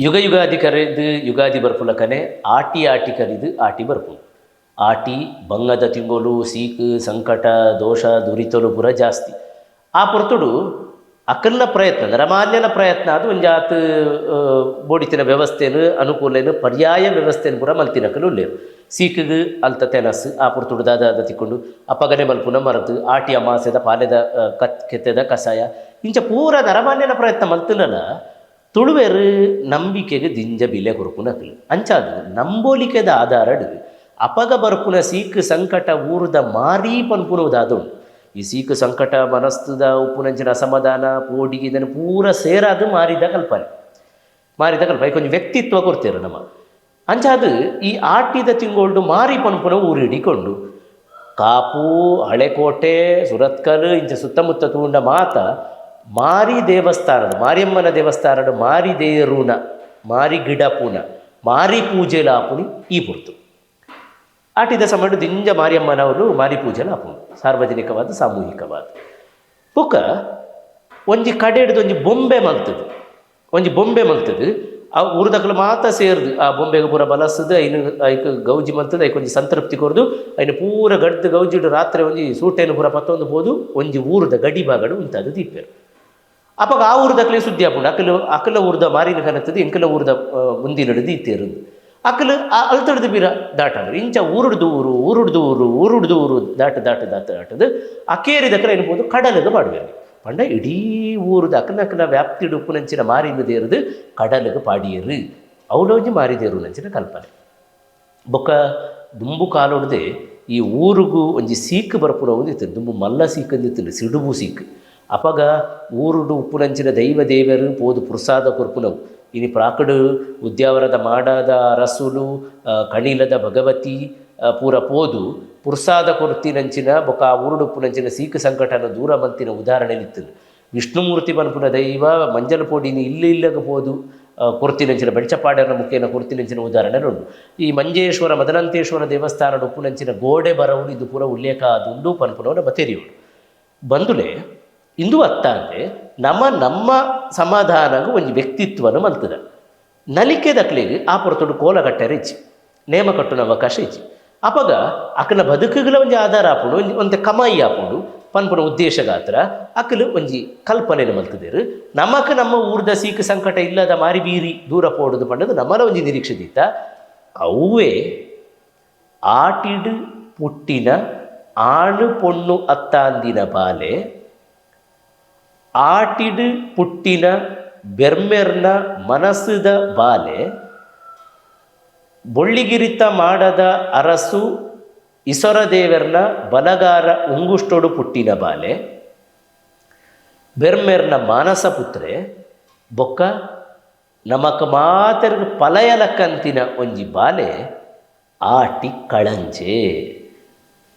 ಯುಗ ಯುಗಾದಿ ಕರೆದು ಯುಗಾದಿ ಬರ್ಪುಲಕನೆ ಆಟಿ ಆಟಿ ಕರಿದು ಆಟಿ ಬರ್ಪುಂಡು. ಆಟಿ ಬಂಗದ ತಿಂಗೊಲು, ಸೀಕು ಸಂಕಟ ದೋಷ ದುರಿತೊಲು ಪೂರ ಜಾಸ್ತಿ. ಆ ಪೊರ್ತುಡು ಅಕಲ್ನ ಪ್ರಯತ್ನ, ನರಮಾನ್ಯನ ಪ್ರಯತ್ನ ಅದು ಒಂಜಾತ್ ಬೋಡಿತಿನ ವ್ಯವಸ್ಥೆನು ಅನುಕೂಲನು ಪರ್ಯಾಯ ವ್ಯವಸ್ಥೆನು ಪೂರ ಮಲ್ತಿನಕಲು ಉಲ್ಲೇರು. ಸೀಕಿಗೆ ಅಲ್ತ ತೆನಸ್ ಆ ಪೊರ್ತುಡು ದಾದ ತಿಕ್ಕೊಂಡು ಅಪಗನೆ ಮಲ್ಪುನ ಮರದು ಆಟಿ ಅಮಾಸೆದ ಪಾಲೆದ ಕತ್ ಕೆತ್ತೆದ ಕಷಾಯ ಇಂಚ ಪೂರ ನರಮಾನ್ಯನ ಪ್ರಯತ್ನ ಮಲ್ತಿನಲ ತುಳುವೆರು ನಂಬಿಕೆಗೆ ದಿಂಜ ಬಿಲೆ ಕೊರ್ಪುನಕಲು. ಅಂಚಾದ್ ನಂಬೋಲಿಕೆದ ಆಧಾರಡ್ ಅಪಗ ಬರ್ಪುನ ಸೀಕ್ ಸಂಕಟ ಊರುದ ಮಾರಿ ಪನ್ಪುನ ದಾದುಂಡು. ಈ ಸೀಕು ಸಂಕಟ ಮನಸ್ತದ ಉಪ್ಪುನಂಚಿನ ಅಸಮಾಧಾನ ಪೋಡಿಗೆ ಇದನ್ನು ಪೂರ ಸೇರಾದು ಮಾರಿದ ಕಲ್ಪನೆ, ಮಾರಿದ ಕಲ್ಪನೆ ಕೊಂಚ ವ್ಯಕ್ತಿತ್ವ ಕೊಡ್ತೇವೆ ನಮ್ಮ. ಅಂಚಾದ್ ಈ ಆಟಿದ ತಿಂಗೊಳ್ಡು ಮಾರಿ ಪನ್ಪುನ ಊರು ಹಿಡಿಕೊಂಡು ಕಾಪು, ಹಳೆಕೋಟೆ, ಸುರತ್ಕಲ್ ಇಂಚ ಸುತ್ತಮುತ್ತ ತೂಂಡ ಮಾತ ಮಾರಿ ದೇವಸ್ಥಾನಡು, ಮಾರಿಯಮ್ಮನ ದೇವಸ್ಥಾನಡು ಮಾರಿ ದೇರುನ, ಮಾರಿ ಗಿಡಪುನ, ಮಾರಿ ಪೂಜೆಲಾಪುನಿ ಈ ಪುರ್ತು. ಆಟಿದ ಸಮಯಡು ದಿಂಜ ಮಾರಿಯಮ್ಮನವರು ಮಾರಿ ಪೂಜೆಲಾಪುನು, ಸಾರ್ವಜನಿಕವಾದ ಸಾಮೂಹಿಕವಾದ. ಬೊಕ್ಕ ಒಂಜಿ ಕಡೆಡ್ದು ಒಂಜಿ ಬೊಂಬೆ ಮಲ್ತದು, ಒಂಜಿ ಬೊಂಬೆ ಮಲ್ತದು ಆ ಊರುದಕಲು ಮಾತ ಸೇರ್ದು ಆ ಬೊಂಬೆಗೆ ಪೂರ ಬಲಸದು ಐನು ಐಕ್ ಗೌಜಿ ಮಲ್ತದು ಐಕ್ ಒಂಜಿ ಸಂತೃಪ್ತಿ ಕೊರ್ದು ಐನು ಪೂರ ಗಡ್ದು ಗೌಜಿಡು ರಾತ್ರಿ ಒಂಜಿ ಸೂಟೆನು ಪೂರ ಪತ್ತೊಂದು ಪೋದು ಒಂಜಿ ಊರುದ ಗಡಿ ಭಾಗಡು ಉಂತಾದು ದೀಪೆರು. ಅಪಗ ಆ ಊರುದಕ್ಲೆ ಸುದ್ದಿ ಆಪುಂಡು, ಅಕಲು ಅಕಲ ಊರ್ದ ಮಾರಿನ ಕನತದು ಎಂಕಲ ಊರ್ದ ಮುಂದಿನಡು ದೀತೇರು ಅಕಲು ಅಲ್ತಡ್ದು ಬೀರ ದಾಟಾದ್ರು. ಇಂಚ ಊರುಡ್ದು ಊರು ಊರುಡ್ದು ಊರು ಊರುಡ್ದು ಊರು ದಾಟ ದಾಟ ದಾಟ ದಾಟದು ಅಕೇರಿದಕಲ ಎನ್ಬೋದು ಕಡಲಗ ಪಾಡುವೆರು. ಪಂಡ ಇಡೀ ಊರುದ ಅಕಲನಕಲ ವ್ಯಾಪ್ತಿಡು ಉಪ್ಪುನಂಚಿನ ಮಾರಿನ ದೇರುದು ಕಡಲಗ ಪಾಡಿಯರು ಅವಲೋಜಿ ಮಾರಿ ದೇರು ನಂಚಿನ ಕಲ್ಪನೆ. ಬೊಕ್ಕ ದುಂಬು ಕಾಲೊಡ್ದೆ ಈ ಊರುಗು ಒಂಜಿ ಸೀಕ್ ಬರ್ಪುನ ಒಂದಿತ್ತು, ದುಂಬು ಮಲ್ಲ ಸೀಕ್ ಅಂದಿತ್ತು, ಸಿಡುಬು ಸೀಕ್. ಅಪಗ ಊರುಡು ಉಪ್ಪುನಂಚಿನ ದೈವ ದೇವರು ಪೋದು ಪ್ರಸಾದ ಕೊರ್ಪುನವು. ಇನಿ ಪ್ರಾಕಡು ಉದ್ಯಾವರದ ಮಾಡಾದ ಅರಸುಲು, ಕಣಿಲದ ಭಗವತಿ ಪೂರ ಪೋದು ಪುರ್ಸಾದ ಕೊರ್ತಿನಂಚಿನ ಬೊಕ ಆ ಊರುಡು ಉಪ್ಪುನಂಚಿನ ಸೀಕ್ ಸಂಕಟನ ದೂರ ಮಂತಿನ ಉದಾಹರಣೆ ಇತ್ತು. ವಿಷ್ಣುಮೂರ್ತಿ ಪನ್ಪುನ ದೈವ ಮಂಜಲ್ ಪೋಡಿನ ಇಲ್ಲ ಇಲ್ಲಗ ಪೋದು ಕೊರ್ತಿನಂಚಿನ ಬೆಳ್ಚಪಾಡ್ಯನ ಮುಖೇನ ಕೊರ್ತಿನಂಚಿನ ಉದಾಹರಣೆ ಉಂಡು. ಈ ಮಂಜೇಶ್ವರ ಮದನಂತೇಶ್ವರ ದೇವಸ್ಥಾನದ ಉಪ್ಪುನಂಚಿನ ಗೋಡೆ ಬರವು ಇದು ಪೂರ ಉಲ್ಲೇಖ ಆದುಂಡು ಪನ್ಪುನವು ನಮ್ಮ ತೆರಿಯೋಡು. ಬಂದುಲೆ ಇಂದು ಅತ್ತಾಂದೆ ನಮ್ಮ ನಮ್ಮ ಸಮಾಧಾನಗೂ ಒಂಜಿ ವ್ಯಕ್ತಿತ್ವನು ಮಲ್ತದ. ನಲಿಕೆದಕ್ಲೆಗ್ ಆ ಪೊರ್ತುಡು ಕೋಲ ಕಟ್ಟೆರೆ ಇಜ್ಜಿ, ನೇಮ ಕಟ್ಟುನ ಅವಕಾಶ ಇಜ್ಜಿ. ಅಪಗ ಅಕಲ್ನ ಬದುಕುಗಳ ಒಂಜಿ ಆಧಾರ ಆಪುಂಡು, ಒಂಜಿ ಒಂತೆ ಕಮಾಯಿ ಆಪುಂಡು ಪನ್ಪುನ ಉದ್ದೇಶಗಾತ್ರ ಅಕಲು ಒಂಜಿ ಕಲ್ಪನೆನು ಮಲ್ತದೇರು. ನಮಕ್ ನಮ್ಮ ಊರ್ದ ಸೀಕ್ ಸಂಕಟ ಇಲ್ಲದ ಮಾರಿ ಬೀರಿ ದೂರ ಪೋಡುದು ಪಂಡದು ನಮ್ಮಲ ಒಂಜಿ ನಿರೀಕ್ಷೆ ದೀತ. ಅವುವೇ ಆಟಿಡು ಪುಟ್ಟಿನ ಆಣು ಪೊಣ್ಣು ಅತ್ತಾಂದಿನ ಬಾಲೆ, ಆಟಿಡು ಪುಟ್ಟಿನ ಬೆರ್ಮೆರ್ನ ಮನಸ್ಸುದ ಬಾಲೆ, ಬೊಳ್ಳಿಗಿರಿತ ಮಾಡದ ಅರಸು ಇಸೊರದೇವರ್ನ ಬಲಗಾರ ಉಂಗುಷ್ಟೊಡು ಪುಟ್ಟಿನ ಬಾಲೆ, ಬೆರ್ಮೆರ್ನ ಮಾನಸ ಪುತ್ರೆ, ಬೊಕ್ಕ ನಮಕ್ ಮಾತೆರ್ಗ್ ಪಲಯಲಕ್ಕಂತಿನ ಒಂಜಿ ಬಾಲೆ ಆಟಿ ಕಳಂಜೆ.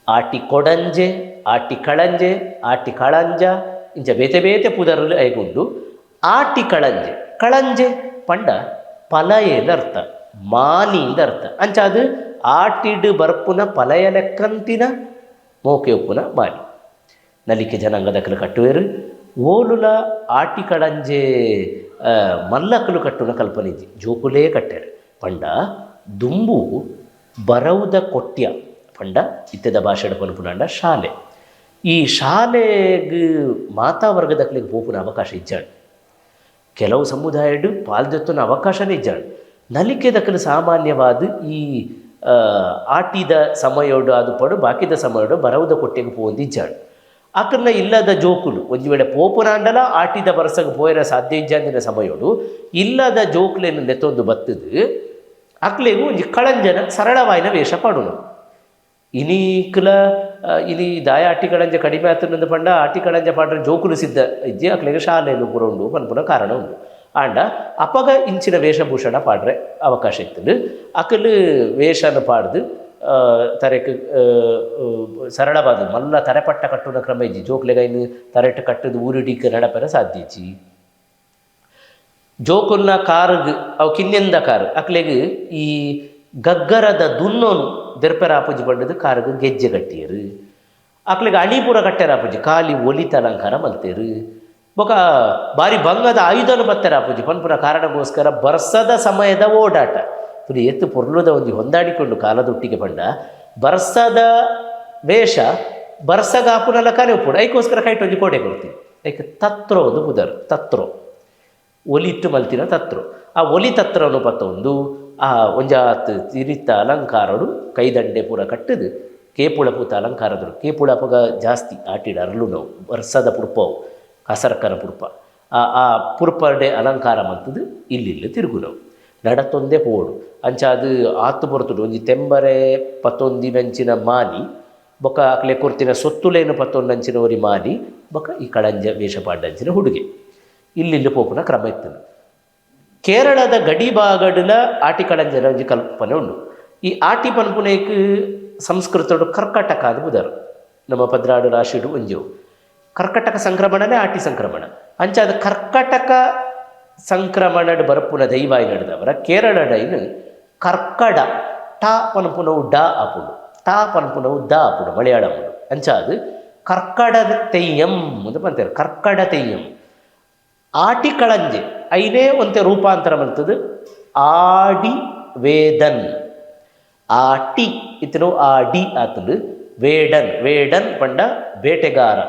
ಆಟಿ ಕೊಡಂಜೆ, ಆಟಿ ಕಳಂಜೆ, ಆಟಿ ಕಳಂಜ ಇಂಚ ಬೇತೆ ಬೇತೆ ಪುದರುಲು ಐಗುಂಡು. ಆಟಿ ಕಳಂಜೆ, ಕಳಂಜೆ ಪಂಡ ಪಲಯೇಂದ್ ಅರ್ಥ, ಮಾನಿಂದ ಅರ್ಥ. ಅಂಚ ಅದು ಆಟಿಡು ಬರ್ಪುನ ಪಲಯ ಲೆಕ್ಕಂತಿನ ಮೋಕೆ ಉಪ್ಪುನ ಮಾನಿ. ನಲಿಕೆ ಜನಾಂಗದಕಲು ಕಟ್ಟುವೆರು. ಓಲುಲ ಆಟಿ ಕಳಂಜೆ ಮಲ್ಲಕಲು ಕಟ್ಟುನ ಕಲ್ಪನೆ ಇಜ್ಜಿ, ಜೋಕುಲೇ ಕಟ್ಟಾರೆ. ಪಂಡ ದುಂಬು ಬರವುದ ಕೊಟ್ಯ ಪಂಡ ಇತ್ತೆದ ಭಾಷೆಡ್ ಪನ್ಪುನಾಂಡ ಶಾಲೆ. ಈ ಶಾಲೆಗ್ ಮಾತಾ ವರ್ಗದಕ್ಲೆಗ್ ಪೋಪುನ ಅವಕಾಶ ಇಜ್ಜಾಂಡ್. ಕೆಲವು ಸಮುದಾಯಡ್ ಪಾಲ್ದೆತ್ತುನ ಅವಕಾಶನೇ ಇಜ್ಜಾಂಡ್. ನಲಿಕೆದಕಲು ಸಾಮಾನ್ಯವಾದ ಈ ಆಟಿದ ಸಮಯೋಡು ಅದು ಪಡು ಬಾಕಿದ ಸಮಯೋಡು ಬರವುದ ಕೊಟ್ಟೆಗೆ ಪೋವೊಂದು ಇಜ್ಜಾಂಡ್. ಅಕಲ್ನ ಇಲ್ಲದ ಜೋಕುಲು ಒಂಜಿ ವೇಳೆ ಪೋಪುನಾಂಡಲ ಆಟಿದ ಬರಸಗ್ ಪೋಯರ ಸಾಧ್ಯ ಇಜ್ಜಾಂದಿನ ಸಮಯೋಡು ಇಲ್ಲದ ಜೋಕುಲೆನ್ ನೆತ್ತೊಂದು ಬತ್ತದು ಅಕ್ಲೆಗು ಒಂಜಿ ಕಳಂಜನ ಸರಳವಾಯಿನ ವೇಷ ಪಾಡುನು. ಇನೀಕ್ಲ ಇನಿ ದಾಯ ಆಟಿ ಕಳಂಜ ಕಡಿಮೆ ಆತುಂಡು ಪಂಡ ಆಟಿ ಕಳಂಜ ಪಾಡ್ರೆ ಜೋಕುಲು ಸಿದ್ಧ ಇಜ್ಜಿ, ಅಕ್ಲೆಗ್ ಶಾಲೆಲು ಪೂರ ಉಂಡು ಪನ್ಪುನ ಕಾರಣ ಉಂಡು. ಆಂಡ ಅಪಗ ಇಂಚಿನ ವೇಷಭೂಷಣ ಪಾಡ್ರೆ ಅವಕಾಶ ಇತ್ತುಂಡು. ಅಕಲು ವೇಷನ ಪಾಡ್ದು ತರೆಕ್ ಸರಳವಾದ ಮಲ್ಲ ತರೆಪಟ್ಟ ಕಟ್ಟುನ ಕ್ರಮ ಇಜ್ಜಿ. ಜೋಕ್ಲೆಗ್ ಐನ್ ತರೆಟ್ ಕಟ್ಟುದು ಊರಿಡೀಕ ನಡಪೆರೆ ಸಾಧ್ಯ ಇಜ್ಜಿ. ಜೋಕುಲ್ನ ಕಾರುಗ್ ಅವು ಕಿನ್ನೆಂದ ಕಾರು ಅಕ್ಲೆಗ್ ಈ ಗಗ್ಗರದ ದುನ್ನೋನು ದೆರ್ಪೆರ ಆಪುಜಿ ಪಂಡದು ಕಾರುಗ್ ಗೆಜ್ಜೆ ಕಟ್ಟಿಯರು. ಅಕ್ಲೆಗ್ ಅಣಿ ಪೂರ ಕಟ್ಟೆರ ಆಪುಜಿ, ಖಾಲಿ ಒಲಿತ ಅಲಂಕಾರ ಮಲ್ತೇರು. ಬೊಕ ಬಾರಿ ಬಂಗದ ಆಯುಧನು ಬತ್ತಾರೆ ಆಪುಜಿ ಪನ್ಪುನ ಕಾರಣಕ್ಕೋಸ್ಕರ ಬರ್ಸದ ಸಮಯದ ಓಡಾಟ ತುಳಿ ಎತ್ತು ಪೊರ್ಲುದ ಒಂಜಿ ಹೊಂದಾಣಿಕೊಂಡು ಕಾಲದೊಟ್ಟಿಗೆ ಪಂಡ ಬರ್ಸದ ವೇಷ ಬರ್ಸಗಾಪುನಲ ಕಾನೆ ಉಪ್ಪುಡು ಐಕೋಸ್ಕರ ಕೈಟ್ ಒಂಜಿ ಕೋಟೆ ಕೊಡ್ತೀನಿ ಐಕ್ ತತ್ರೋ ಒಂದು ಪುದರ್ ತತ್ರೋ ಒಲಿಟ್ಟು ಮಲ್ತಿನ ತತ್ರೋ ಆ ಒಲಿ ತತ್ರನು ಪತ್ತೊಂದು ಆ ಒಂಜಾತ್ ತಿರಿತ ಅಲಂಕಾರಡು ಕೈದಂಡೆ ಪೂರ ಕಟ್ಟದು ಕೇಪುಳ ಪೂತ ಅಲಂಕಾರದರು ಕೇಪುಳ ಅಪಗ ಜಾಸ್ತಿ ಆಟಿಡ ಅರಳು ನೋವು ಬರ್ಸದ ಪುರ್ಪವು ಕಸರಕನ ಪುರ್ಪ ಆ ಆ ಪುರ್ಪಡೆ ಅಲಂಕಾರ ಮಂತದ್ದು ಇಲ್ಲಿ ತಿರುಗುನವು ನಡತೊಂದೇ ಪೋಡು ಅಂಚಾದು ಆತು ಪೊರ್ತುಡು ಒಂಜಿ ತೆಂಬರೆ ಪತ್ತೊಂದಿನಂಚಿನ ಮಾನಿ ಬೊಕ ಅಕ್ಲೆ ಕೊರ್ತಿನ ಸೊತ್ತುಲೇನು ಪತ್ತೊಂದಂಚಿನ ಒರಿ ಮಾನಿ ಬೊಕ ಈ ಕಳಂಜ ವೇಷ ಪಾಡ್ಡಂಚಿನ ಹುಡುಗೆ ಇಲ್ಲಿ ಪೋಪುನ ಕ್ರಮ ಇತ್ತು. ಕೇರಳದ ಗಡಿ ಭಾಗಡುಲ ಆಟಿ ಕಳಂಜನ ಒಂಜಿ ಕಲ್ಪನೆ ಉಂಡು. ಈ ಆಟಿ ಪನ್ಪುನೇಕ್ ಸಂಸ್ಕೃತಡು ಕರ್ಕಟಕ ಅದು ಬುದರು ನಮ್ಮ ಪದ್ರಾಡು ರಾಶಿಡು ಒಂಜೆವು ಕರ್ಕಟಕ ಸಂಕ್ರಮಣನೇ ಆಟಿ ಸಂಕ್ರಮಣ ಅಂಚಾದ ಕರ್ಕಟಕ ಸಂಕ್ರಮಣಡ್ ಬರಪುನ ದೈವ ನಡೆದವರ ಕೇರಳಡೈನು ಕರ್ಕಡ ಟಾ ಪನ್ಪುನವು ಡ ಆಪುಂಡು ಟಾ ಪನ್ಪುನವು the ಆಪುಂಡು ಮಲಯಾಳಂ ಅಂಚಾದು ಕರ್ಕಡ ತೆಯ್ಯಂ ಅಂತ ಪಂತಾರೆ ಕರ್ಕಡ ತೆಯ್ಯಂ ಆಟಿ ಕಳಂಜೆ ಐನೇ ಒಂತೆ ರೂಪಾಂತರ ಬರ್ತದೆ ಆಡಿ ವೇದನ್ ಆಟಿ ಇತ್ತನು ಆಡಿ ಆತಂದು ವೇಡನ್ ವೇಡನ್ ಪಂಡ ಬೇಟೆಗಾರ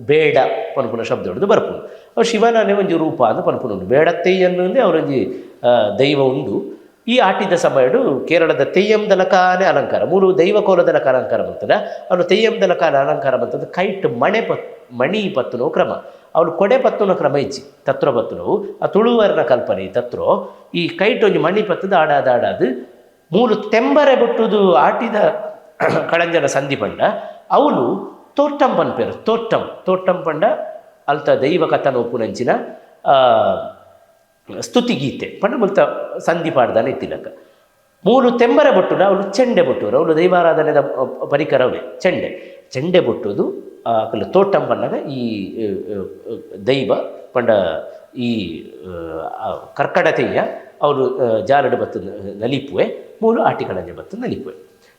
ಬೇಡ ಪನ್ಪುನ ಶಬ್ದ ಹಿಡಿದು ಬರ್ಪುಂಡು ಅವು ಶಿವನೇ ಒಂಜಿ ರೂಪ ಅಂದು ಪನ್ಪುನ ಉಂಡು ಬೇಡ ತೆಯ್ಯನ್ನುಂದೇ ಅವರೊಂಜಿ ದೈವ ಉಂಡು. ಈ ಆಟಿದ ಸಮಯಡು ಕೇರಳದ ತೆಯ್ಯಂ ದಲಕಾನೆ ಅಲಂಕಾರ ಮೂರು ದೈವ ಕೋಲದಲಕ ಅಲಂಕಾರ ಬಂತದ ಅವನು ತೆಯ್ಯಂ ದಲಕಾನ ಅಲಂಕಾರ ಬಂತದ್ದು ಕೈಟ್ ಮಣೆ ಮಣಿ ಪತ್ತುನೋ ಕ್ರಮ ಅವಳು ಕೊಡೆ ಪತ್ತುನ ಕ್ರಮ ಇಚ್ಚಿ ತತ್ರೋ ಪತ್ತುನವು ಆ ತುಳುವರ್ನ ಕಲ್ಪನೆ ಈ ತತ್ರೋ ಈ ಕೈಟ್ ಒಂಜಿ ಮಣಿ ಪತ್ತದ ಆಡಾದ ಆಡಾದು ಮೂಲು ತೆಂಬರೆ ಬಿಟ್ಟುದು ಆಟಿದ ಕಳಂಜನ ಸಂಧಿ ಪಂಡ ಅವಳು ತೋಟಂ ಪನ್ಪೇರು ತೋಟಂ ತೋಟಂ ಪಂಡ ಅಲ್ತ ದೈವ ಕಥನ ಒಪ್ಪುನಂಚಿನ ಸ್ತುತಿಗೀತೆ ಪಂಡ ಮುಲ್ತ ಸಂಧಿ ಪಾಡ್ದಾನೆ ಇತ್ತಿಲಕ್ಕ ಮೂಲು ತೆಂಬರೆ ಬೊಟ್ಟುನ ಅವಳು ಚೆಂಡೆ ಬೊಟ್ಟುವರು ಅವಳು ದೈವಾರಾಧನೆದ ಪರಿಕರವೇ ಚೆಂಡೆ ಚೆಂಡೆ ಬೊಟ್ಟುದು ಅಕಲು ತೋಟಂ ಪನ್ನಗ ಈ ದೈವ ಪಂಡ ಈ ಕರ್ಕಡತೆಯ ಅವಳು ಜಾಲಡು ಬತ್ತು ನಲಿಪುವೆ ಮೂಲು ಆಟಿ ಕಳಂಜೆ ಬತ್ತು ನಲಿಪುವೆ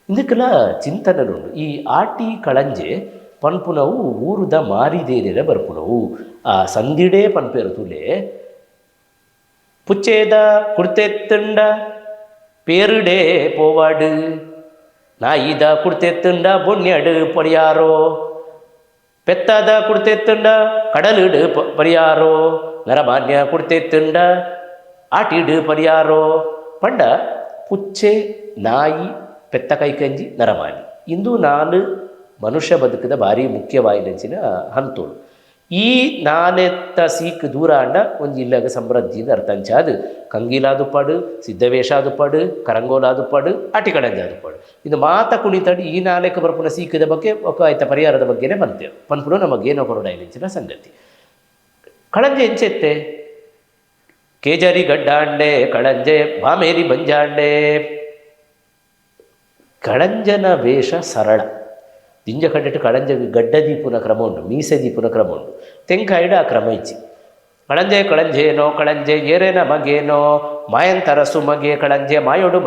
ಇಂದಕ್ಕೆಲ್ಲ ಚಿಂತನೆಲುಂಡು. ಈ ಆಟಿ ಕಳಂಜೆ ಪನ್ಪುನವು ಊರುದ ಮಾರಿದೇರಿರ ಬರ್ಪುನವು ಆ ಸಂದಿಡೇ ಪನ್ಪೇರು ತುಲೆ ಪುಚ್ಚೇದ ಕುಡ್ತೆತ್ತುಂಡ ಪೇರುಡೇ ಪೋವಾಡು ನಾಯಿದ ಕುಡ್ತೆತ್ತುಂಡ ಬೊಣ್ಯಡು ಪರಿಯಾರೋ ಪೆತ್ತಾದ ಕುಡ್ತೆತ್ತುಂಡ ಕಡಲಿಡು ಪರಿಯಾರೋ ನರಮಾನ್ಯ ಕುಡ್ತೆತ್ತುಂಡ ಆಟಿಡು ಪರಿಯಾರೋ ಪಂಡ ಪುಚ್ಚೆ ನಾಯಿ ಪೆತ್ತ ಕೈಕಂಜಿ ನರಮಾನಿ ಇಂದು ನಾನು ಮನುಷ್ಯ ಬದುಕಿದ ಭಾರಿ ಮುಖ್ಯವಾಯಿನಂಚಿನ ಹಂತೋಳು. ಈ ನಾನೆತ್ತ ಸೀಕ್ ದೂರ ಅಂಡ ಒಂಜಿ ಇಲ್ಲಗ ಸಮೃದ್ಧಿಯಿಂದ ಅರ್ಥಂಚಾದು ಕಂಗಿಲಾದುಪಾಡು ಸಿದ್ಧವೇಷಾದುಪಾಡು ಕರಂಗೋಲಾದುಪಾಡು ಆಟಿಕಡಂಜಾದುಪಾಡು ಇದು ಮಾತ ಕುಣಿತಾಡಿ ಈ ನಾಲೆಕ ಬರ್ಪುನ ಸೀಕದ ಬಗ್ಗೆ ఒక ಆಯ್ತ ಪರಿಹಾರದ ಬಗ್ಗೆನೇ ಬಂತೇವೆ ಪನ್ಪುಡು ನಮಗೇನೋ ಕೊರಡಾಯಿನಂಚಿನ ಸಂಗತಿ. ಕಳಂಜೆ ಎಂಚೆತ್ತೆ ಕೇಜರಿ ಗಡ್ಡಾಂಡೆ ಕಳಂಜೆ ಬಾಮೇರಿ ಬಂಜಾಂಡೆ ಕಳಂಜನ ವೇಷ ಸರಳ ದಿಂಜ ಕಡ್ಡೆಟ್ಟು ಕಳಂಜ ಗಡ್ಡ ದೀಪುನ ಕ್ರಮ ಉಂಟು ಮೀಸೆ ದೀಪುನ ಕ್ರಮ ಉಂಟು ತೆಂಕಾಯಿಡು ಆ ಕ್ರಮ ಇಚ್ಚಿ ಕಳಂಜೆ ಕಳಂಜೇನೋ ಕಳಂಜೆ ಏರೇನ ಮಗೇನೋ ಮಾಯಂತರ ಸುಮಗೆ ಕಳಂಜೆ ಮಾಯೋಡು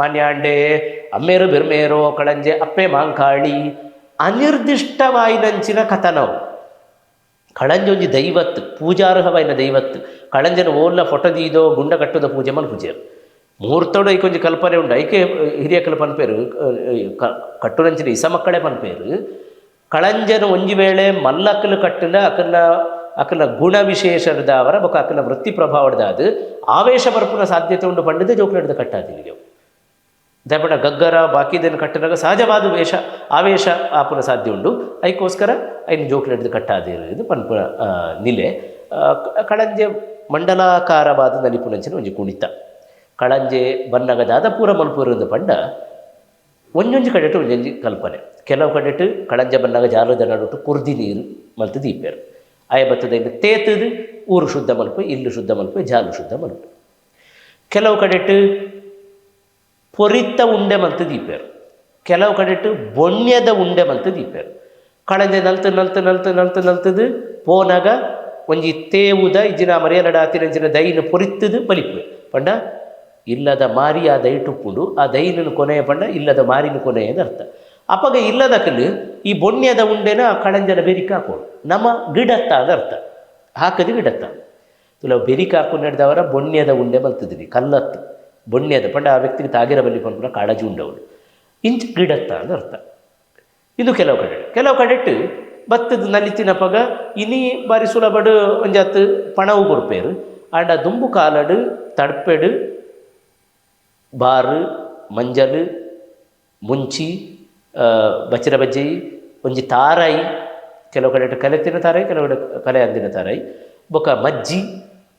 ಮಾನ್ಯಾಂಡೆ ಅಮ್ಮೇರು ಬಿರ್ಮೇರೋ ಕಳಂಜೆ ಅಪ್ಪೆ ಮಾಂಕಾಳಿ ಅನಿರ್ದಿಷ್ಟವಾಯಿನಂಚಿನ ಕಥನವು. ಕಳಂಜೆ ಒಂಜಿ ದೈವತ್ತು ಪೂಜಾರ್ಹವಾಯಿನ ದೈವತ್ತು ಕಳಂಜನ ಓಲ್ಲ ಫೋಟೋ ದೀದೋ ಗುಂಡ ಕಟ್ಟುದ ಪೂಜೆ ಮಲ್ ಪೂಜೆ ಮುಹೂರ್ತೋಡು ಐಕೊಂಜಿ ಕಲ್ಪನೆ ಉಂಡು ಐಕೆ ಹಿರಿಯ ಕಲ್ಪನೆ ಪೇರು ಕಟ್ಟುನಂಚಿನ ಇಸ ಮಕ್ಕಳೇ ಪನ್ಪೇರು ಕಳಂಜನ ಒಂಜಿ ವೇಳೆ ಮಲ್ಲಕ್ಕಲು ಕಟ್ಟಿನ ಅಕಲ್ನ ಅಕಲ್ನ ಗುಣ ವಿಶೇಷದಾವರ ಬೊಕ ಅಕಲ್ನ ವೃತ್ತಿ ಪ್ರಭಾವದ ಅದು ಆವೇಶ ಬರ್ಪುನ ಸಾಧ್ಯತೆ ಉಂಡು ಪಂಡಿದೆ ಜೋಕ್ಲೆಡ್ದ ಕಟ್ಟಾತಿನಿಗೆ ದಯಪಡ ಗಗ್ಗರ ಬಾಕಿದನ್ನು ಕಟ್ಟಿನಾಗ ಸಹಜವಾದ ವೇಷ ಆವೇಶ ಆಪುನ ಸಾಧ್ಯ ಉಂಡು ಐಕೋಸ್ಕರ ಐನು ಜೋಕ್ಲೆಡ್ದು ಕಟ್ಟಾದಿರು ಇದು ಪನ್ಪುನ ನಿಲೆ. ಕಳಂಜೆ ಮಂಡಲಾಕಾರವಾದ ನಲಿಪುನಂಚಿನ ಒಂಜಿ ಕುಣಿತ ಕಳಂಜೆ ಬನ್ನಗದಾದ ಪೂರ ಮಲ್ಪುರಂದು ಪಂಡ ಒಂಜೊಂಜಿ ಕಡೆಟು ಒಂಜೊಂಜಿ ಕಲ್ಪನೆ ಕೆಲವು ಕಡೆಟು ಕಳಂಜೆ ಬನ್ನಗ ಜಾಲದ ನಡುಟು ಕುರ್ದಿ ನೀರು ಮಲ್ತು ದೀಪೇರು ಆಯ ಬತ್ತದ ತೇತದು ಊರು ಶುದ್ಧ ಮಲ್ಪು ಇಲ್ಲು ಶುದ್ಧ ಮಲ್ಪು ಜಾಲು ಶುದ್ಧ ಮಲ್ಪು. ಕೆಲವು ಕಡೆಟು ಪೊರಿತ ಉಂಡೆ ಮಲ್ತು ದೀಪೇರು ಕೆಲವು ಕಡೆಟು ಬೊಣ್ಯದ ಉಂಡೆ ಮಲ್ತು ದೀಪೇರು ಕಳಂಜೆ ನಲ್ತು ನಲ್ತು ನಲ್ತು ನಲ್ತು ನಲ್ತದು ಪೋನಾಗ ಒಂಜಿ ತೇವುದ ಇಜ್ಜಿನ ಮರಿಯಲಡ ಆತಿನಂಚಿನ ದೈನ ಪೊರಿತ್ತದು ಬಲಿಪುವೆ ಪಂಡ ಇಲ್ಲದ ಮಾರಿ ಆ ದೈಟುಪ್ಪುಂಡು ಆ ದೈನನ ಕೊನೆಯ ಪಂಡ ಇಲ್ಲದ ಮಾರಿನ ಕೊನೆಯದ ಅರ್ಥ. ಅಪಗ ಇಲ್ಲದ ಕಲ್ಲು ಈ ಬೊಣ್ಯದ ಉಂಡೆನ ಆ ಕಳಂಜನ ಬೆರಿಕ ಹಾಕೋಡು ನಮ್ಮ ಗಿಡತ್ತ ಅದ ಅರ್ಥ. ಹಾಕದು ಗಿಡತ್ತ ತುಲ ಬೆರಿಕ್ ಹಾಕು ಬೊಣ್ಯದ ಉಂಡೆ ಮಲ್ತಿದ್ದೀನಿ ಕಲ್ಲತ್ತು ಬೊಣ್ಯದ ಪಂಡ ಆ ವ್ಯಕ್ತಿಗೆ ತಾಗಿರ ಬಲ್ಲಿ ಪನ್ಪುನ ಕಾಳಜಿ ಉಂಡವಳು ಇಂಚ್ ಗಿಡತ್ತ ಅಂತ ಅರ್ಥ. ಇದು ಕೆಲವು ಕಡೆ. ಕೆಲವು ಕಡೆಟ್ ಬತ್ತದ ನಲಿತಿನಪಗ ಇನಿ ಬಾರಿ ಸುಲಭಡು ಒಂಜಾತ್ ಪಣವು ಕೊರ್ಪೇರು. ಆಂಡ ದುಂಬು ಕಾಲಡು ತಡ್ಪೆಡು ಬಾರು ಮಂಜಲು ಮುಂಚಿ ಬಚ್ಚಿರ ಬಜ್ಜೈ ಒಂಜಿ ತಾರಾಯಿ, ಕೆಲವು ಕಡೆ ಕಲೆತಿನ ತಾರಾಯಿ, ಕೆಲವು ಕಡೆ ಕಲೆ ಅಂದಿನ ತಾರಾಯಿ, ಬೊಕ ಮಜ್ಜಿ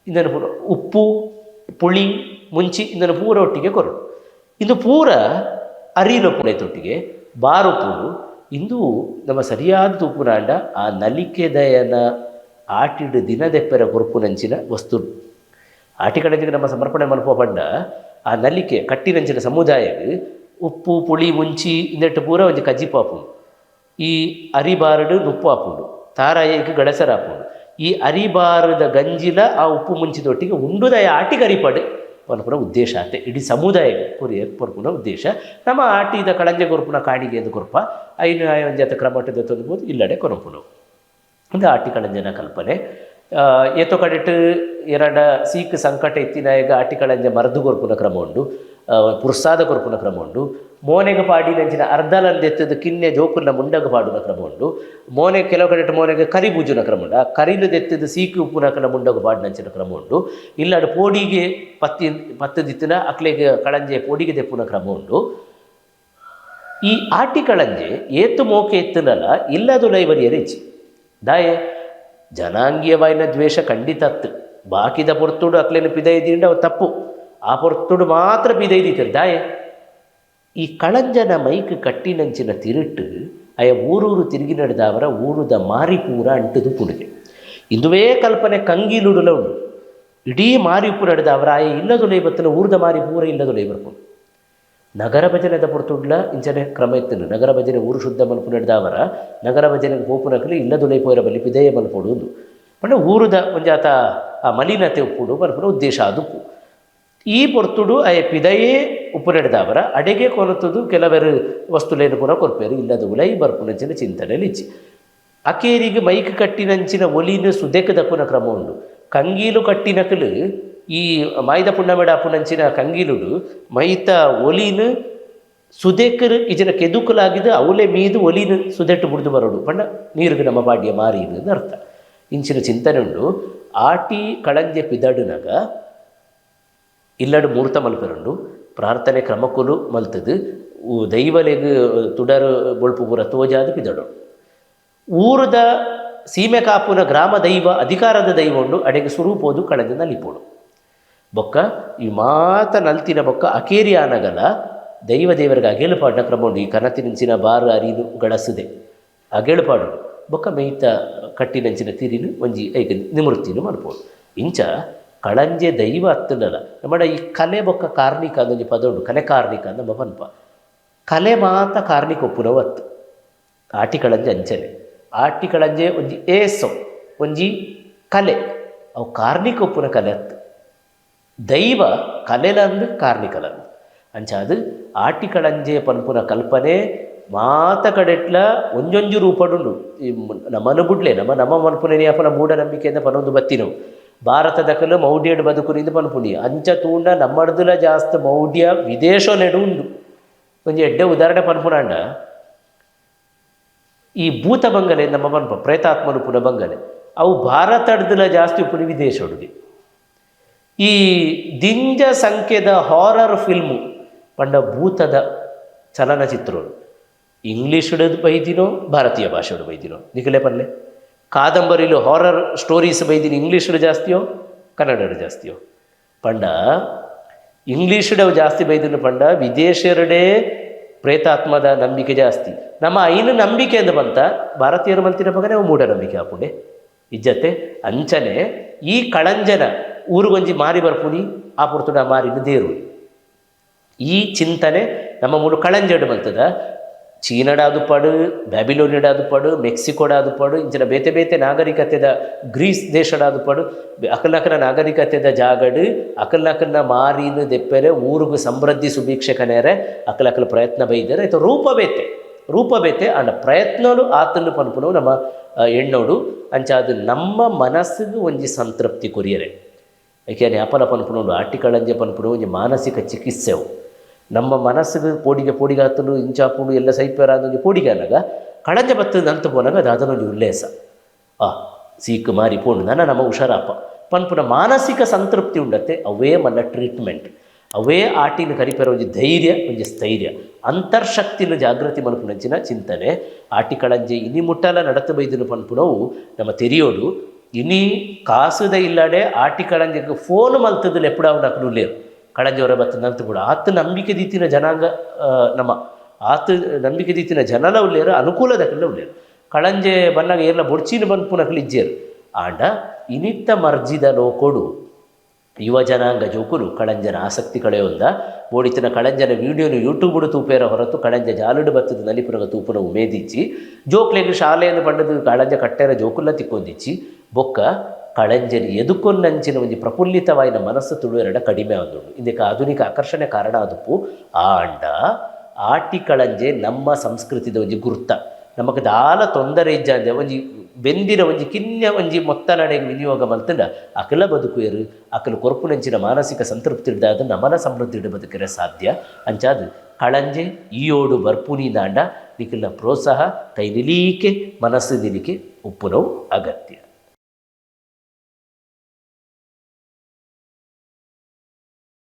ಇಂದನ್ನು ಪೂರ ಉಪ್ಪು ಪುಳಿ ಮುಂಚಿ ಇಂದನ್ನು ಪೂರ ಒಟ್ಟಿಗೆ ಕೊರಡು. ಇಂದು ಪೂರ ಅರಿಲ ಪುಣೆತೊಟ್ಟಿಗೆ ಬಾರುಪುಡು. ಇಂದು ನಮ್ಮ ಸರಿಯಾದ ತೂಪುನಾಂಡ ಆ ನಲಿಕೆದಯನ ಆಟಿಡು ದಿನದೆಪ್ಪೆರ ಕೊರ್ಪುನಂಚಿನ ವಸ್ತು. ಆಟಿ ಕಡೆಗೆ ನಮ್ಮ ಸಮರ್ಪಣೆ ಮಲ್ಪುವ ಪಂಡ ಆ ನಲಿಕೆ ಕಟ್ಟಿನಂಚಿನ ಸಮುದಾಯಗ್ ಉಪ್ಪು ಪುಳಿ ಮುಂಚಿ ಇಂದೆಟ್ಟು ಪೂರ ಒಂಜಿ ಕಜ್ಜಿಪ್ಪು ಆಪುಂಡು. ಈ ಅರಿಬಾರಡು ನುಪ್ಪು ಆಪುಂಡು, ತಾರಾಯಿಗೆ ಗಡಸರ ಆಪುಂಡು. ಈ ಅರಿಬಾರದ ಗಂಜಿಲ ಆ ಉಪ್ಪು ಮುಂಚಿದೊಟ್ಟಿಗೆ ಉಂಡುದಯ ಆಟಿಗೆ ಅರಿಪಡು ಪನ್ಪುನ ಉದ್ದೇಶ ಆತೆ. ಇಡೀ ಸಮುದಾಯ ಕೊರಿಯ ಪೊರ್ಪುನ ಉದ್ದೇಶ. ನಮ್ಮ ಆಟಿದ ಕಳಂಜೆ ಕೊರ್ಪುನ ಕಾಣಿಗೆ ಎಂದು ಕೊರ್ಪ ಐನು ಒಂಜಾತ ಕ್ರಮಟ್ಟದ ತೊಂದ್ಬೋದು ಇಲ್ಲಡೆ ಕೊರಪುನು. ಒಂದು ಆಟಿ ಕಳಂಜನ ಕಲ್ಪನೆ. ಏತೋ ಕಡೆಟ್ ಎರಡ ಸೀಕ್ ಸಂಕಟ ಇತ್ತಿನಾಯಗ ಆಟಿ ಕಳಂಜ ಮರದು ಕೊರ್ಪುನ ಕ್ರಮ ಉಂಡು, ಪುರ್ಸಾದ ಕೊರ್ಪುನ ಕ್ರಮ ಉಂಡು. ಮೋನೆಗೆ ಪಾಡಿನಂಚಿನ ಅರ್ಧಲಂದೆತ್ತದ ಕಿನ್ನೆ ಜೋಕುಲ್ನ ಮುಂಡಗ ಪಾಡುನ ಕ್ರಮ ಉಂಡು. ಮೋನೆ ಕೆಲವು ಕಡೆಟ್ ಮೋನೆಗೆ ಕರಿ ಬೂಜುನ ಕ್ರಮ ಉಂಡು. ಆ ಕರಿಲು ದೆತ್ತದ ಸೀಕು ಉಪ್ಪುನಕನ ಮುಂಡಗ ಪಾಡಿನಂಚಿನ ಕ್ರಮ ಉಂಡು. ಇಲ್ಲಾಡು ಪೋಡಿಗೆ ಪತ್ತಿ ಪತ್ತದಿತ್ತಿನ ಅಕ್ಲೆಗೆ ಕಳಂಜೆ ಪೋಡಿಗೆ ದೆಪ್ಪುನ ಕ್ರಮ ಉಂಡು. ಈ ಆಟಿ ಕಳಂಜೆ ಏತು ಮೋಕೆ ಎತ್ತನಲ್ಲ ಇಲ್ಲದು ಲೈಬರಿಯ ರಿಚಿ ದಾಯೆ ಜನಾಂಗೀಯವಾಯಿನ ದ್ವೇಷ ಖಂಡಿತತ್ತು. ಬಾಕಿದ ಪೊರ್ತುಡು ಅಕ್ಲೇನು ಪಿದೈದಿಂಡ ಅವು ತಪ್ಪು. ಆ ಪೊರ್ತುಡು ಮಾತ್ರ ಪಿದೈದಿತ್ತರು ದಾಯೆ ಈ ಕಳಂಜನ ಮೈಕ್ ಕಟ್ಟಿನಂಚಿನ ತಿರುಟು ಅಯ ಊರೂರು ತಿರುಗಿ ನಡೆದವರ ಊರುದ ಮಾರಿ ಪೂರ ಅಂಟುದು ಪುಡುಗೆ. ಇಂದುವೇ ಕಲ್ಪನೆ ಕಂಗಿಲುಡುಲ ಉಂಡು. ಇಡೀ ಮಾರಿ ಉಪ್ಪು ನಡೆದವರ ಆಯ ಇಲ್ಲದುಲೈ ಬತ್ತನ ಊರ್ದ ಮಾರಿ ಪೂರ ಇಲ್ಲದುಲೈ ಬರ್ಪುಂಡು. ನಗರ ಭಜನೆದ ಪೊರ್ತುಡ್ಲ ಇಂಚನೆ ಕ್ರಮ ಇತ್ತನು. ನಗರ ಭಜನೆ ಊರು ಶುದ್ಧ ಮಲ್ಪು ನಡೆದವರ ನಗರ ಭಜನೆಗೆ ಪೋಪುನಕಲು ಇಲ್ಲದುಲೈ ಪೋಯರ ಬಲಿ ಪಿದಯ ಮಲ್ಪೊಡು ಉಂದು ಪಂಡ ಊರುದ ಒಂಜಾತ ಆ ಮಲಿನತೆ ಉಪ್ಪುಡು ಮಲ್ಪುನ ಉದ್ದೇಶ ಅದುಪ್ಪು. ಈ ಪೊರ್ತುಡು ಅಯ ಪಿದಯೇ ಉಪ್ಪು ನಡೆದವರ ಅಡೆಗೆ ಕೊನತದು ಕೆಲವರು ವಸ್ತುಲೇನು ಪೂರ ಕೊರ್ಪೇರು ಇಲ್ಲದ ಉಲೈ ಬರ್ಪುನಂಚಿನ ಚಿಂತನೆ ಲಿಚ್ಚಿ. ಅಕೇರಿಗೆ ಮೈಕ್ ಕಟ್ಟಿನಂಚಿನ ಒಲಿನ ಸುದೆಕ್ ದಕ್ಕುನ ಕ್ರಮ ಉಂಡು. ಕಂಗೀಲು ಕಟ್ಟಿನಕಲು ಈ ಮಾಯ್ದ ಪುಣ್ಣಮೆಡ ಅಪ್ಪುನಂಚಿನ ಕಂಗೀಲುಡು ಮೈತ ಒಲಿನ ಸುದೆಕರು ಇಜನ ಕೆದುಕಲಾಗಿದ್ದು ಅವಲೆ ಮೀದು ಒಲಿನ ಸುದೆಟ್ಟು ಬುಡ್ದು ಬರೋಡು ಪಂಡ ನೀರುಗೆ ನಮ್ಮ ಬಾಡಿಯ ಮಾರಿ ಅಂತ ಅರ್ಥ. ಇಂಚಿನ ಚಿಂತನೆ ಉಂಡು. ಆಟಿ ಕಳಂಜೆ ಪಿದಡುನಗ ಇಲ್ಲಡು ಮೂರ್ತ ಮಲ್ಪೆರುಂಡು, ಪ್ರಾರ್ಥನೆ ಕ್ರಮಕುಲು ಮಲ್ತದು ದೈವಲೆಗ್ ತುಡರು ಬೊಳ್ಪು ಪೂರ ತೋಜಾದು ಪಿದಡು. ಊರದ ಸೀಮೆ ಕಾಪುನ ಗ್ರಾಮ ದೈವ ಅಧಿಕಾರದ ದೈವ ಉಂಡು ಅಡೆಗೆ ಸುರೂಪೋದು ಕಳಂಜ ನಲಿಪೋಡು. ಬೊಕ್ಕ ಈ ಮಾತ ನಲ್ತಿನ ಬೊಕ್ಕ ಅಕೇರಿ ಆನಗಲ ದೈವ ದೇವರಿಗೆ ಅಗೇಳು ಪಾಡಿನ ಕ್ರಮ ಉಂಡು. ಈ ಕನತಿನಂಚಿನ ಬಾರು ಅರಿನು ಗಳಸದೆ ಅಗೇಳು ಪಾಡು ಬೊಕ್ಕ ಮೇಯ್ತ ಕಟ್ಟಿನಂಚಿನ ತಿರಿನು ಒಂಜಿ ಐಕ ನಿಮೃತ್ತಿನ ಮಲ್ಪೋಡು. ಇಂಚ ಕಳಂಜೆ ದೈವ ಅತ್ತಂಡಲ ನಮ್ಮಡ ಈ ಕಲೆ ಬೊಕ್ಕ ಕಾರ್ಣಿಕ ಅಂದೊಂಜಿ ಪದ ಉಂಡು. ಕಲೆ ಕಾರ್ಣಿಕ ನಮ್ಮ ಪನ್ಪ ಕಲೆ ಮಾತ ಕಾರ್ಣಿಕ ಒಪ್ಪುನವತ್ತು. ಆಟಿ ಕಳಂಜೆ ಅಂಚನೆ ಆಟಿ ಕಳಂಜೆ ಒಂಜಿ ಏಸೊ ಒಂಜಿ ಕಲೆ ಅವು ಕಾರ್ಣಿಕ ಒಪ್ಪುನ ಕಲೆ ಅತ್ತು. ದೈವ ಕಲೆಲಂದು ಕಾರ್ಣಿಕಲಂದು ಅಂಚಾದು ಆಟಿ ಕಳಂಜೆ ಪನ್ಪುನ ಕಲ್ಪನೆ ಮಾತ ಕಡೆಟ್ಲ ಒಂಜೊಂಜಿ ರೂಪಡುಂಡು. ಈ ನಮ್ಮನು ಬುಡ್ಲೆ ನಮ್ಮ ನಮ್ಮ ಮನ್ಪುನ ಅಪನ ಮೂಢನಂಬಿಕೆಯಿಂದ ಪನೊಂದು ಬತ್ತಿನವು. ಭಾರತದ ಮೌಢ್ಯಡ್ ಬದುಕುನಿಂದ ಪನ್ಪುನಿ ಅಂಚ ತೂಂಡ ನಮ್ಮಡ್ದುಲ ಜಾಸ್ತಿ ಮೌಢ್ಯ ವಿದೇಶೊಲೆಡು ಉಂಡು. ಒಂಜಿ ಎಡ್ಡೆ ಉದಾಹರಣೆ ಪನ್ಪುನಾಂಡ ಈ ಭೂತ ಬಂಗಲೆ ನಮ್ಮ ಪನ್ಪ ಪ್ರೇತಾತ್ಮನು ಪುನ ಬಂಗಲೆ ಅವು ಭಾರತಡ್ದುಲ ಜಾಸ್ತಿ ಉಪ್ಪುನಿ ವಿದೇಶೊಡುಗೆ. ಈ ದಿಂಜ ಸಂಖ್ಯೆದ ಹಾರರ್ ಫಿಲ್ಮು ಪಂಡ ಭೂತದ ಚಲನಚಿತ್ರಗಳು ಇಂಗ್ಲೀಷ್ ಬೈದಿನೋ ಭಾರತೀಯ ಭಾಷೆಡು ಬೈದಿನೋ ನಿಖಲೆ ಪಲ್ಲೆ. ಕಾದಂಬರಿಲು ಹಾರರ್ ಸ್ಟೋರೀಸ್ ಬೈದಿನ ಇಂಗ್ಲೀಷ್ ಜಾಸ್ತಿಯೋ ಕನ್ನಡ ಜಾಸ್ತಿಯೋ ಪಂಡ ಇಂಗ್ಲೀಷ್ ಜಾಸ್ತಿ ಬೈದಿನ ಪಂಡ ವಿದೇಶರಡೆ ಪ್ರೇತಾತ್ಮದ ನಂಬಿಕೆ ಜಾಸ್ತಿ. ನಮ್ಮ ಐನು ನಂಬಿಕೆ ಅಂದ ಬಂತ ಭಾರತೀಯರು ಮಂತಿನ ಪಗನೆ ಅವು ಮೂಢನಂಬಿಕೆ ಆಪುಂಡೆ ಇಜ್ಜತೆ. ಅಂಚನೆ ಈ ಕಳಂಜನ ಊರುಗೊಂಜಿ ಮಾರಿ ಬರ್ಪುನಿ ಆ ಪೊರ್ತುಡ ಮಾರಿನ ದೇರು. ಈ ಚಿಂತನೆ ನಮ್ಮ ಮೂಡು ಕಳಂಜಡು ಮಂತದ. ಚೀನಡಾದುಪಾಡು, ಬ್ಯಾಬಿಲೋನಿಡಾದುಪಾಡು, ಮೆಕ್ಸಿಕೋಡಾದುಪಾಡು, ಇಂಚಿನ ಬೇತೆ ಬೇತೆ ನಾಗರಿಕತೆದ ಗ್ರೀಸ್ ದೇಶಡಾದುಪಾಡು ಅಕಲ್ನಕನ ನಾಗರಿಕತೆದ ಜಾಗಡು ಅಕಲ್ನಕಲ್ನ ಮಾರಿನ ದೆಪ್ಪೆರೆ ಊರುಗು ಸಮೃದ್ಧಿ ಸುಭಿಕ್ಷೆ ಕನೇರೆ ಅಕಲಕಲ ಪ್ರಯತ್ನ ಬೈದರೆ ಆಯ್ತು ರೂಪ ಬೇತೆ. ರೂಪ ಬೇತೆ ಆಂಡ ಪ್ರಯತ್ನಲು ಆತುಂಡು ಪನ್ಪುನವು ನಮ ಎಣ್ಣೋಡು. ಅಂಚಾದ್ ನಮ್ಮ ಮನಸ್ಸಿಗೆ ಒಂಜಿ ಸಂತೃಪ್ತಿ ಕೊರಿಯರೆ ಐಕೆ ಅಪಲ ಪನ್ಪುನವು ಆಟಿ ಕಳಂಜೆ ಪನ್ಪುನವು ಒಂಜಿ ಮಾನಸಿಕ ಚಿಕಿತ್ಸೆ. ಅವು ನಮ್ಮ ಮನಸ್ಸಿಗೆ ಪೋಡಿಗೆ ಪೋಡಿಗೆ ಆತುಂಡು, ಇಂಚಾಪುಂಡು, ಎಲ್ಲ ಸೈಪೇರ ಒಂಜಿ ಪೋಡಿಗೆ ಆನಗ ಕಳಂಜ ಬತ್ತು ನಂತು ಪೋನಾಗ ದಾದನ ಒಂಜಿ ಉಲ್ಲೇಸ, ಆ ಸೀಕ್ ಮಾರಿ ಪೋಂಡು ನನ ನಮ್ಮ ಹುಷಾರಾಪ ಪನ್ಪುನ ಮಾನಸಿಕ ಸಂತೃಪ್ತಿ ಉಂಡತ್ತೆ. ಅವೇ ಮಲ್ಲ ಟ್ರೀಟ್ಮೆಂಟ್, ಅವೇ ಆಟಿನ ಕರಿಪೆರ ಒಂಜಿ ಧೈರ್ಯ, ಒಂಜಿ ಸ್ಥೈರ್ಯ, ಅಂತರ್ಶಕ್ತಿನ ಜಾಗೃತಿ ಮಲ್ಪುನಂಚಿನ ಚಿಂತನೆ. ಆಟಿ ಕಳಂಜೆ ಇನಿ ಮುಟ್ಟಲ ನಡತು ಬೈದಿನ ಪನ್ಪುನವು ನಮ್ಮ ತೆರಿಯೋಡು. ಇನಿ ಕಾಸುದ ಇಲ್ಲಡೆ ಆಟಿ ಕಳಂಜೆಗ್ ಫೋನ್ ಮಲ್ತದ ಲೆಪ್ಪುಡಾವುನಕುಲು ಉಲ್ಲೇರು. ಕಳಂಜೆ ಬತ್ತು ನಂತು ಕೂಡ ಆತ ನಂಬಿಕೆ ದೀತಿನ ಜನಾಂಗ, ನಮ್ಮ ಆತ ನಂಬಿಕೆ ದೀತಿನ ಜನಲ ಉಲ್ಲೇರು, ಅನುಕೂಲದಕಲ್ಲ ಉಲ್ಲೇರು. ಕಳಂಜೆ ಬನ್ನಾಗ ಏರ್ಲ ಬೊಡ್ಚಿನ ಬನ್ಪುನಕಲು ಇಜ್ಜೇರು. ಆಂಡ ಇನಿತ್ತ ಮರ್ಜಿದ ಲೋಕೊಡು ಯುವ ಜನಾಂಗ ಜೋಕುಲು ಕಳಂಜನ ಆಸಕ್ತಿ ಕಳೆಯೊಂದ ಬೋಡಿತಿನ ಕಳಂಜನ ವೀಡಿಯೋನು ಯೂಟ್ಯೂಬ್ ತೂಪೇರ ಹೊರತು ಕಳಂಜ ಜಾಲುಡು ಬತ್ತದ ನಲಿಪುನಗ ತೂಪುನ ಉಮೇದಿಚ್ಚಿ. ಜೋಕ್ಲೆಗ್ ಶಾಲೆಯನ್ನು ಪಂಡದು ಕಳಂಜ ಕಟ್ಟೆರ ಜೋಕುಲ್ಲ ತಿಕ್ಕೊಂದಿಚ್ಚಿ. ಬೊಕ್ಕ ಕಳಂಜನಿ ಎದುಕೊನ್ನಂಚಿನ ಒಂಜಿ ಪ್ರಫುಲ್ಲಿತವಾಯಿನ ಮನಸ್ಸು ತುಳುವೆರಡ ಕಡಿಮೆ ಆದುಂಡು. ಇಂದಕ್ಕೆ ಆಧುನಿಕ ಆಕರ್ಷಣೆ ಕಾರಣ ಆದುಪ್ಪು. ಆಂಡ ಆಟಿ ಕಳಂಜೆ ನಮ್ಮ ಸಂಸ್ಕೃತಿದ ಒಂಜಿ ಗುರ್ತ. ನಮಕ್ ದಾಲ ತೊಂದರೆ ಇಜ್ಜಾಂದೆ ಒಂಜಿ ಬೆಂದಿನ ಒಂಜಿ ಕಿನ್ಯ ಒಂಜಿ ಮೊತ್ತನಡೆಗೆ ವಿನಿಯೋಗ ಮಲ್ತಂಡ ಅಕಲ ಬದುಕುವೆರು. ಅಕಲ ಕೊರ್ಪುನಂಚಿನ ಮಾನಸಿಕ ಸಂತೃಪ್ತಿ ಹಿಡ್ದಾದ ನಮನ ಸಮೃದ್ಧಿ ಬದುಕರೆ ಸಾಧ್ಯ. ಅಂಚಾದ್ ಕಳಂಜೆ ಈಯೋಡು ಬರ್ಪುನಿ ದಾಂಡ ನಿಕಲ್ನ ಪ್ರೋತ್ಸಾಹ ಕೈ ನಿಲೀಕೆ ಮನಸ್ಸು ನಿಲಿಕೆ ಉಪ್ಪುನವು ಅಗತ್ಯ.